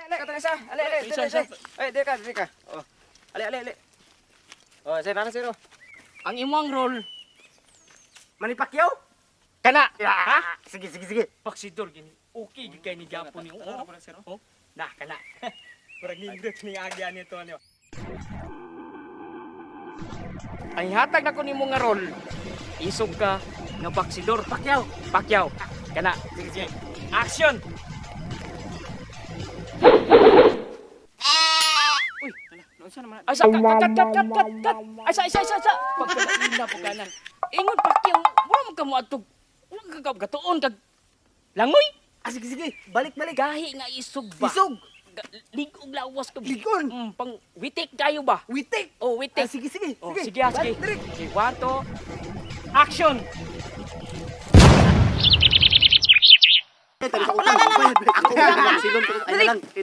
Ale, katong isa. Ale, ale, Isa, dili, isa. dili. Ay, dili ka, dili ka. Oh. Ale, ale, ale. Oh, sir, nana sir. Oh. Ang imong role Manny Pacquiao? Kana. Ha? Sige, sige, sige. Paksidor gini. Okay gid kay ni Gapo ni. Oo. Oh. Na kana. Murag nindot ni agya nito ano. Ang hatag nako nimo nga role. Isog ka nga baksidor. Pacquiao. Pacquiao. Kana. Sige, sige. Action. Uy, ala, naunsa naman? Ay, sa, cut, cut, cut, cut, cut, cut. Ay, sa, isa, isa, isa. Pagkakaina po kanan. Ingon Pacquiao, wala man ka mo atog. Wala ka ka gatuon kag langoy. Ah, sige, sige. Balik, balik. Gahi nga isog ba? Isog. Ligog lawas ka. Ligon. Pang witik kayo ba? Witik. Oh, witik. Ah, sige, sige. Oh, sige, ah, sige. Balik, direk. Okay, one, two. Action! Ako lang. Ako lang.